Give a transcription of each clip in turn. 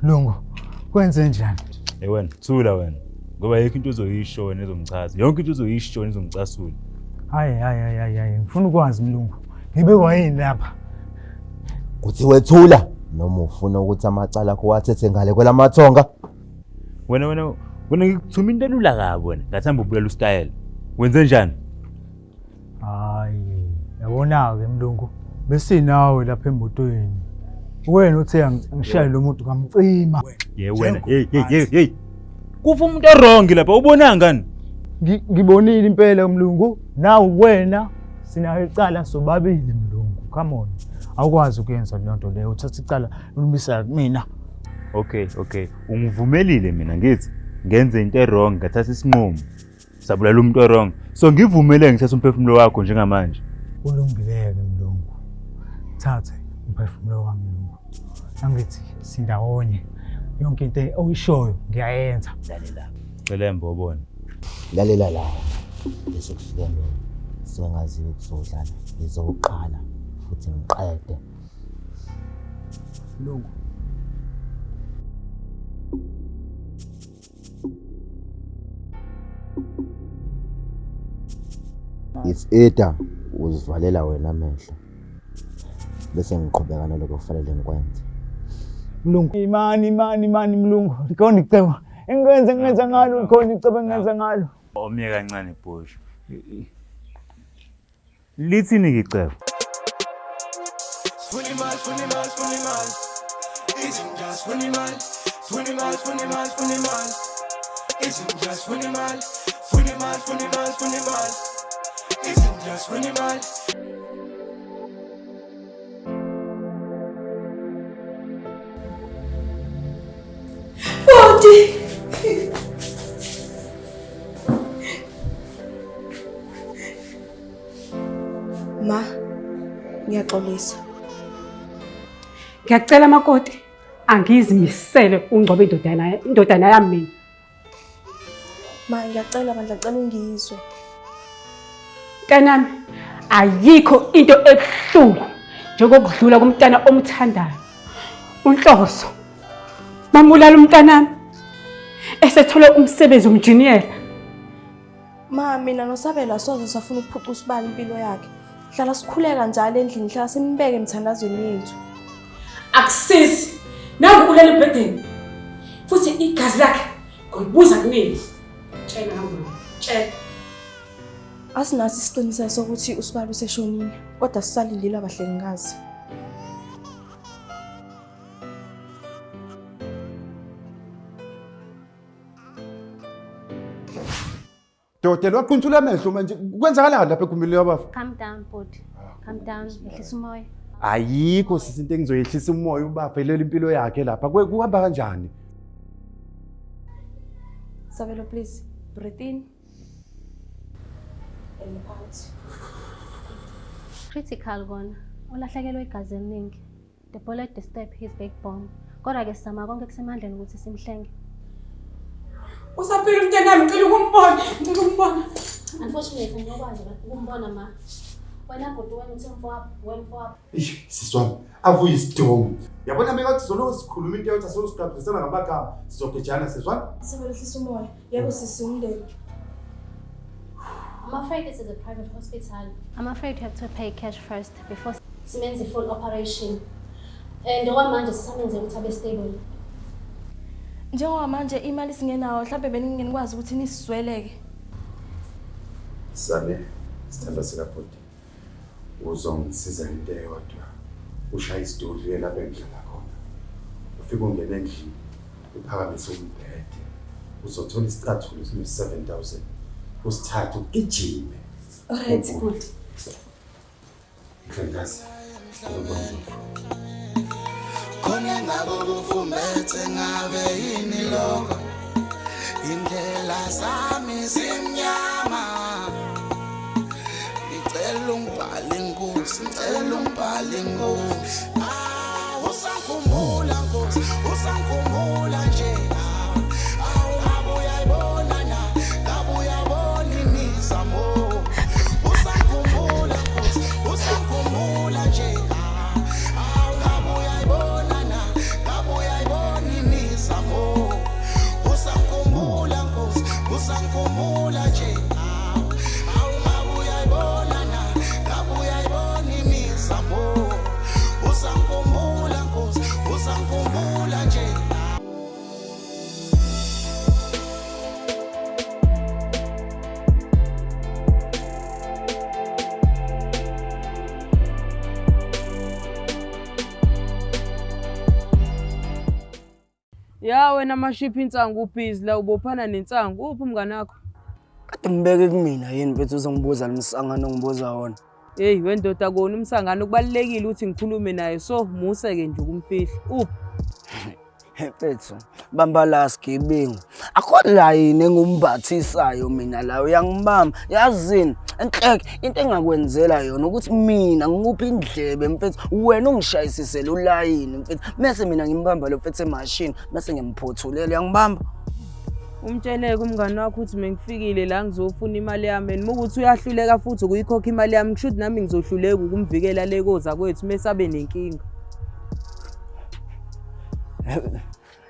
Mlungu, kwenze njani? Hey wena, thula wena. Ngoba ayikho into ozoyisho wena ezomchaza. Yonke into ozoyisho wena izomcasula. Hayi hayi hayi hayi hayi, ngifuna ukwazi mlungu. Ngibekwa yini lapha? Kuthi wethula noma ufuna ukuthi amacala akho wathethe ngale kwelamathonga. Wena wena wena ngikuthuma into elula kabi wena. Ngathamba ubulala usitayela. Wenze njani? Hayi, yabona-ke mlungu, besinawe lapha emotweni. Wena uthe angishaye lo muntu ngamcima. Ye wena, hey hey hey hey. Kufa umuntu wrong lapha, ubona ngani? Ngibonile impela mlungu, nawe wena sinayo icala sobabili mlungu. Come on. Awukwazi ukuyenza leyo nto leyo, uthatha icala ulibisa kumina. Okay, okay. Ungivumelile mina ngithi ngenze into e-wrong, ngathatha isinqumo. Sabulala umuntu o-wrong. So ngivumele ngithathe umphefumulo wakho njengamanje. Kulungileke mlungu. Thathe umphefumulo wami mlungu. Angithi sindawonye. Yonke into oyishoyo ngiyayenza. Lalela. Celembe ubone. Lalela la. Bese kufika mina. Suke ngaziwa ukuzodlala. Ngizoqala futhi ngiqede. Mlungu. It's either uzivalela wena amehlo bese ngiqhubeka naloko kufanele ngikwenze. Mlungu. Imani imani imani mlungu. Likhona icebo. Engikwenze ngenza ngalo likhona icebo engenza ngalo. Omye kancane Bhosho. Lithini ke icebo? Sifuna imali, sifuna imali, sifuna imali. Izinja sifuna imali, sifuna imali, sifuna imali, sifuna imali. Izinja sifuna imali, sifuna imali, sifuna imali, sifuna imali. Izinja sifuna imali. Bhuti. Ma, ngiyaxolisa. Ngiyacela makoti, angizimisele ungcobe indodana indodana yami mina. Ma, ngiyacela bandla, ngicela ungizwe. Mntanami, ayikho into ebuhlungu njengokudlula komntana omthandayo. UNhloso bambulala umntanami esethole umsebenzi umjiniyela. Ma, mina noSabelo asoze safuna ukuphuca usibali impilo yakhe. Hlala sikhuleka njalo endlini, hlala simbeke emthandazweni yethu. Akusizi. Nangu ulele embhedeni. Futhi igazi lakhe ngolibuza kunini. Tshela mama, tshela. Asinaso isiqiniseko sokuthi usibali useshonile, kodwa sisalindile abahlengikazi. Dokotela waqhunsula amehlo manje kwenzakalani lapha egumbini likabafa? Calm down bhuti. Calm down, yehlisa umoya. Ayikho sisi into engizoyehlisa umoya ubafa ilela impilo yakhe lapha. Kuhamba kanjani? Sabelo, please, breathe in and out. Critical kona. Ulahlekelwe igazi eliningi. The bullet disturbed his backbone. Kodwa ke sizama konke kusemandleni ukuthi simhlenge. Usaphila umntanami, ngicela ukumbona, ngicela ukumbona. Unfortunately ngiyokwazi ukumbona ma. Wena bhuti wena uthe mfowabo, wena mfowabo. Eish, sisi wami, avuye isidomu. Yabona mekathi sizoloko sikhuluma into yokuthi asoloko siqabhisana ngamagama, sizogejana sizwana. Sabelo, hlisa umoya. Yebo sisi umndeni. I'm afraid this is a private hospital. I'm afraid you have to pay cash first before simenze full operation. And okwamanje sisamenze ukuthi abe stable. Njengoba manje imali singenawo, mhlawumbe beningekwazi ukuthi nisizweleke. Sane, sithanda sikabhuti. Uzongisiza ngento eyodwa. Ushaye isidudlu uye lapha engihlala khona. Ufike ungene endlini, uphakamise umbhede. Uzothola isicathulo esino-7000. Usithathe ugijime. Alright, bhuti. Mhlengikazi, ngikubona bafo. Khona ngabe kufumbethe ngabe yini lokho indlela zami zimnyama ngicela ungibhale inkosi ngicela ungibhale inkosi ah usangikhumbula nkosi usangikhumbula nje awu ngabe uyayibona na ngabe uyabona imizamo usangikhumbula nkosi usangikhumbula nje awu ngabe uyayibona na ngabe uyayibona imizamo. Ya wena mashiphi insangu ubhizi la ubophana nensangu. Uphi umngane wakho? Kade ngibeke kumina yini mfethu uzongibuza lo msangano ongibuza wona. Hey wendoda kona umsangano kubalulekile ukuthi ngikhulume naye so muse-ke nje ukumfihla. Uphi? Mfethu, bamba la sigebengu. Akho la yini engumbathisayo mina la uyangibamba. Yazini, enhleke into engakwenzela yona ukuthi mina ngikuphi indlebe mfethu, wena ungishayisisele ulayini mfethu. Mese mina ngimbamba lo mfethu emashini, mese ngimphothulela uyangibamba. Umtsheleke umngani wakho ukuthi mengifikile la ngizofuna imali yami and mukuthi uyahluleka futhi ukuyikhokha imali yami kusho ukuthi nami ngizohluleka ukumvikela le koza kwethu mese abe nenkinga.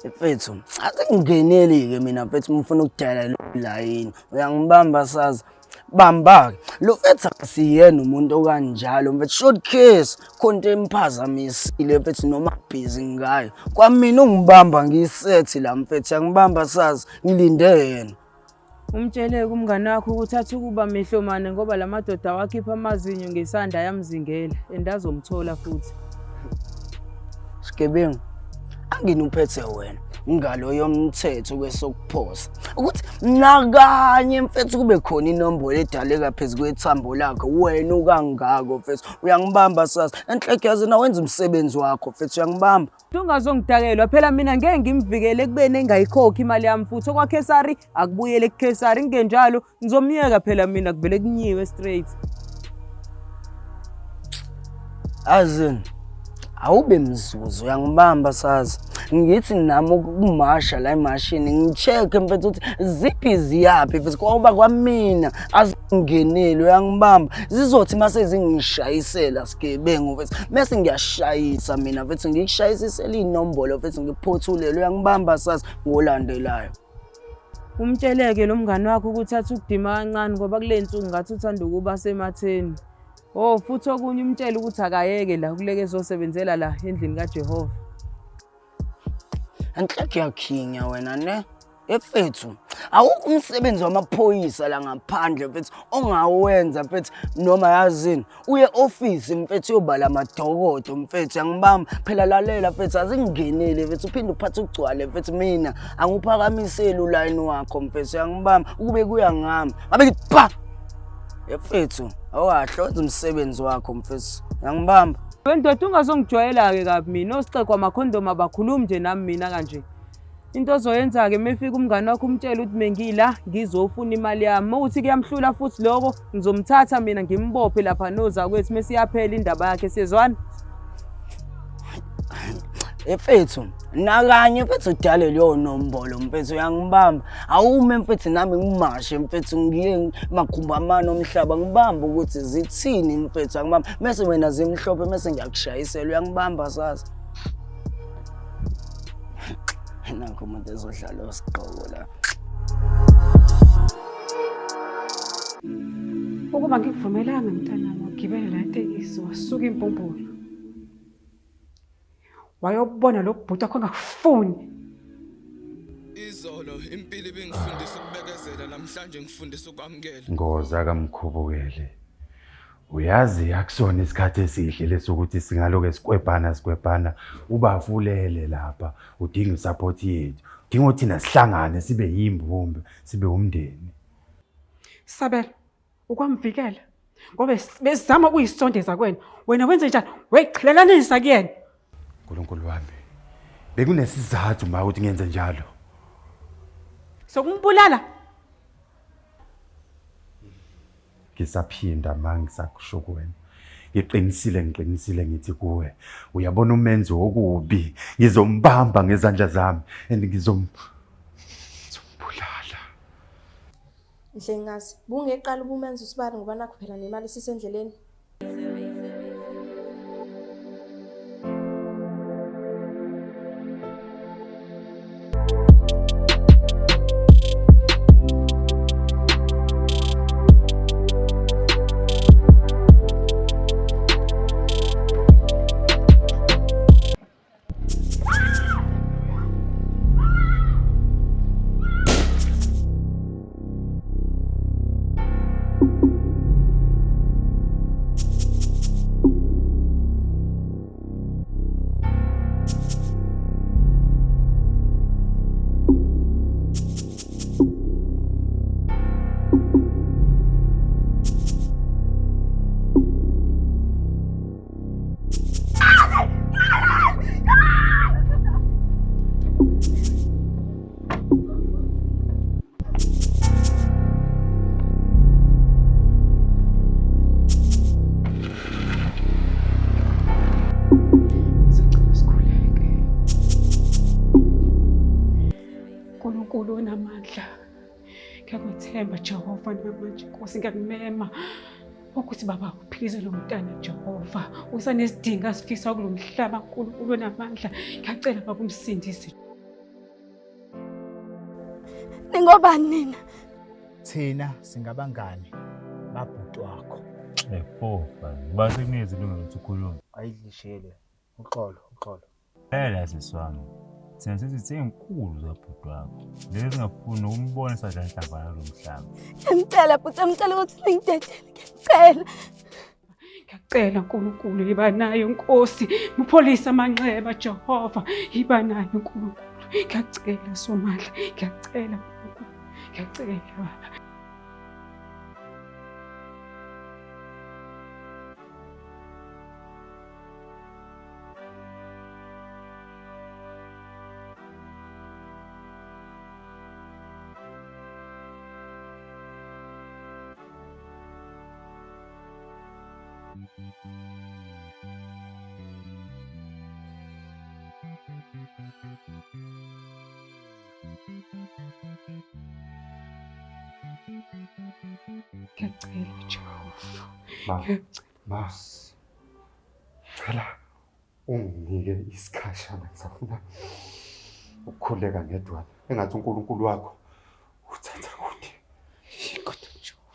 Mfethu, asingingeneli-ke mina mfethu uma ufuna ukudala lo layini. Uyangibamba sazi. Bamba-ke. Lo mfethu akasiyena umuntu okanjalo mfethu. Short case, khona into emphazamisile mfethu noma busy ngayo. Kwamina ungibamba ngiyisethi la mfethu, uyangibamba sazi, ngilinde yena. Umtsheleke umngane wakho ukuthi athi ukuba mehlo mane ngoba la madoda awakhipha amazinyo ngesanda ayamzingela and azomthola futhi. Sigebengu, angini uphethe wena ngalo yomthetho kwesokuphosa ukuthi nakanye mfethu kube khona inombolo edaleka phezu kwethambo lakho wena ukangako mfethu uyangibamba sasa enhleke yazi na wenza umsebenzi wakho mfethu uyangibamba. Ungazongidakelwa phela mina ngeke ngimvikele ekubeni engayikhokhi imali yami futhi okwaKhesari akubuyele kuKhesari kungenjalo ngizomyeka phela mina kuvele kunyiwe straight. Azini awube mzuzu uyangibamba sazi ngithi nami ukumasha la emashini ngi-check-e mfethu ukuthi ziphi ziyaphi mfethu ngoba kwamina azingeneli uyangibamba zizothi uma sezingishayisela sigebengu mfethu mese ngiyashayisa mina mfethu ngikushayisisela iy'nombolo mfethu ngiphothulele uyangibamba sazi ngolandelayo. Umtsheleke lo mngani wakho ukuthi athi ukudima kancane ngoba kule nsuku ngathi uthanda ukuba sematheni. Oh futhi okunye umtshele ukuthi akayeke la kuleke ezosebenzela la endlini kaJehova. Enhleke yakhinya wena ne. Efethu awukho umsebenzi wamaphoyisa la ngaphandle mfethu ongawenza mfethu noma yazini uye office mfethu uyobala amadokodo mfethu yangibamba phela lalela mfethu azingingeneli mfethu uphinde uphathe ugcwale mfethu mina angiwuphakamiseli ulayini wakho mfethu yangibamba ukube kuya ngami ngabe ngithi pha mfethu awukahle wenza umsebenzi wakho mfethu yangibamba. Wendoda ungazongijwayela-ke kabi mina osixegwa amakhondomu abakhulumi nje nami mina kanje. Into ozoyenza-ke uma efika umngane wakho umtshele ukuthi mengila ngizofuna imali yami. Uma ukuthi kuyamhlula futhi lokho ngizomthatha mina ngimbophe lapha nozakwethu mese iyaphela indaba yakhe siyezwana. Mfethu nakanye mfethu udale leyo nombolo mfethu uyangibamba awume mfethu nami ngimashe mfethu ngiye makhumba amane omhlaba ngibambe ukuthi zithini mfethu angibamba mese wena zimhlophe mese ngiyakushayisela uyangibamba sasa. Nakho umuntu ezodlala osigqoko la. Ukuba ngikuvumelanga mntanami wagibela la tekisi wasuka imbumbulu. Wayobona lo bhuti wakho angakufuni. Izolo impilo ibingifundisa ukubekezela namhlanje ngifundisa ukwamukela. Ngoza kamkhubukeli. Uyazi akusona isikhathi esihle lesokuthi singaloke sikwebhana sikwebhana ubafulele lapha udinga isupport yethu. Udinga ukuthi thina sihlangane sibe yimbumbe sibe umndeni. Sabelo, ukwamvikela ngoba bezama ukuyisondeza kuwena. Wena wenze njani? Weqhelelanisa kuyena. Nkulunkulu wami. Bekunesizathu ma ukuthi ngenze njalo. Sokumbulala. Ngisaphinda ma ngisakusho kuwena. Ngiqinisile ngiqinisile ngithi kuwe uyabona umenzi wokubi ngizombamba ngezandla zami and ngizombulala. Mhlengazi, bungeqala ubumenza usibani ngoba nakho phela nemali isisendleleni. Ngiyakwethemba Jehova namanje Nkosi, ngiyakumema ukuthi baba uphilise lo mntana Jehova. Usanesidingo asifisa kulo mhlaba Nkulunkulu onamandla. Ngiyacela baba umsindise. Ningobani nina? Thina singabangani babhuti wakho. Efofa, ngoba sekunikeza ilungelo ukuthi ukhulume. Ayidlishele. Uxolo, uxolo. Phela sisi wami, thina sithi ezinkulu zabhuti wakho. Lezi singafuni nokumbona sadla inhlamvana kulo mhlaba. Ngiyamcela bhuti, ngiyamcela ukuthi ningidedele. Ngiyacela. Ngiyacela Nkulunkulu yiba nayo Nkosi, mupholise amanxeba Jehova, yiba nayo Nkulunkulu. Ngiyacela Somandla, ngiyacela Nkulunkulu, ngiyacela Baba. Ngiyacela Jehova. Ma, ma, cela unginike isikhashana ngisafuna ukukhuleka ngedwana. Engathi uNkulunkulu wakho uthatha kude. Kodwa Jehova.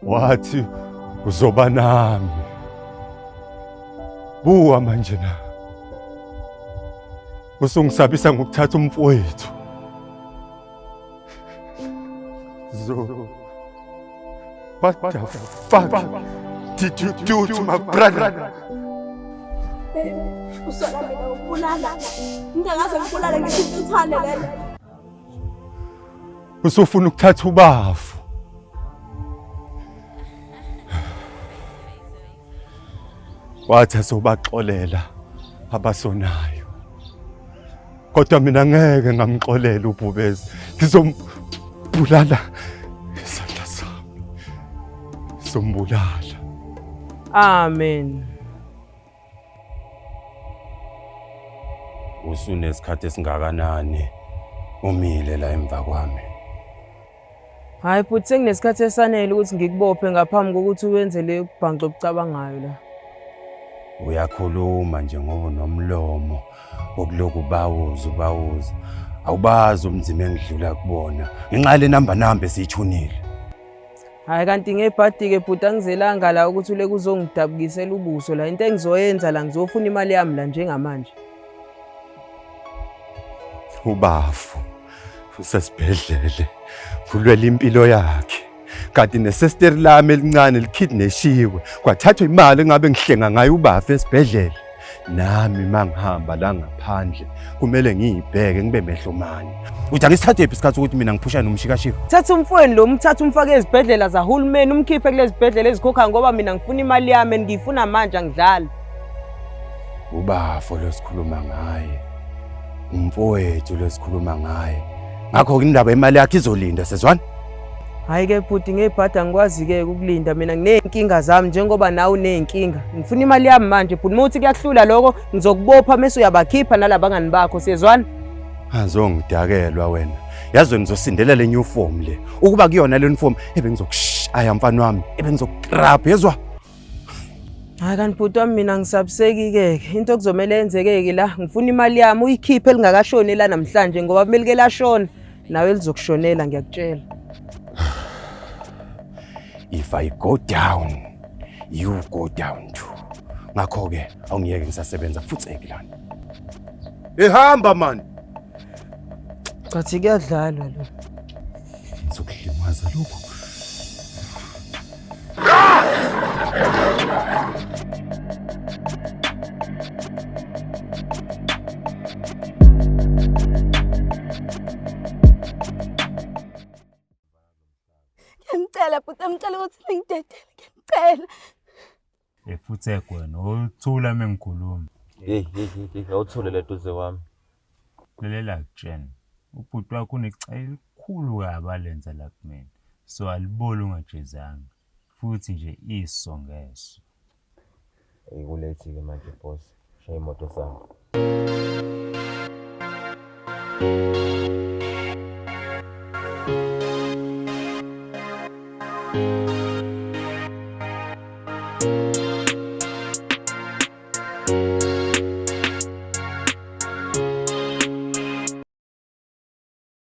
Wathi uzoba nami. Buka manje na. Usungisabisa ngokuthatha umfowethu. Zo. What the fuck did you do to my brother? Usola mina ukubulala. Ngingakaze ngibulale ngisho intuthwane lena. Usufuna ukuthatha ubafu. Wathi azobaxolela abasonayo. Kodwa mina ngeke ngamxolela uBhubezi. Ngizombulala isandla sami. Ngizombulala. Amen. Usunesikhathi esingakanani umile la emva kwami? Hayi bhuti, senginesikhathi esanele ukuthi ngikubophe ngaphambi kokuthi uwenze le bhanxa obucabangayo la. Uyakhuluma nje ngoba unomlomo wokulokhu ubawuza ubawuza. Awubazi ubunzima engidlula kubona ngenxa yale namba namba esiyithunile. Hayi kanti ngebhadi-ke bhuti, angizelanga la ukuthi uleke uzongidabukisela ubuso la. Into engizoyenza la, ngizofuna imali yami la njengamanje. Ubafu usesibhedlele kulwela impilo yakhe kanti nesesteri lami elincane likhidneshiwe kwathathwa imali engabe ngihlenga ngayo ubafu esibhedlela. Nami mangihamba la ngaphandle kumele ngiyibheke ngibe mehlo mani. Uthi angisithathephi isikhathi ukuthi mina ngiphusha nomshikashika? Thatha umfowenu lo, umthathe umfake ezibhedlela zahulumeni, umkhiphe kulezi zibhedlela ezikhokha ngoba mina ngifuna imali yami and ngiyifuna manje, angidlali. Ubafo lo sikhuluma ngaye, umfowethu lo sikhuluma ngaye. Ngakho-ke indaba yemali yakhe izolinda, sezwana? Hhayi-ke bhuti, ngebhadi angikwazi-ke ukulinda mina, nginey'nkinga zami njengoba nawe uney'nkinga. Ngifuna imali yami manje bhuti, uma uthi kuyahlula lokho ngizokubopha mese uyabakhipha nalabangani bakho, siyezwana? Azongidakelwa wena. Yazi wena ngizosindela le new form le. Ukuba kuyona le uniform ebengizokushaya mfana wami, ebengizokutrap, yezwa? Hayi kanti bhuti wami mina ngisabiseki-ke ke. Into okuzomele yenzeke-ke la, ngifuna imali yami uyikhiphe lingakashoni la namhlanje ngoba kumele ke lashona nawe lizokushonela ngiyakutshela. If I go down, you go down too. Ngakho-ke awungiyeke ngisasebenza futhi lana. Ehamba man. Chathi kuyadlalwa lo. Ngizokulimaza lokhu. Ngiyamcela bhuti, ngiyamcela ukuthi ningidedele, ngiyamcela. Futhi wena uthula uma ngikhuluma. Hey, hey, hey, hey, awuthule le duze kwami. Lalela kutshena. Ubhuti wakho unecala elikhulu kabi alenza la kumina. So aliboli ungajezanga. Futhi nje iso ngeso. Hey, kulethi-ke manje boss. Shaya imoto sami.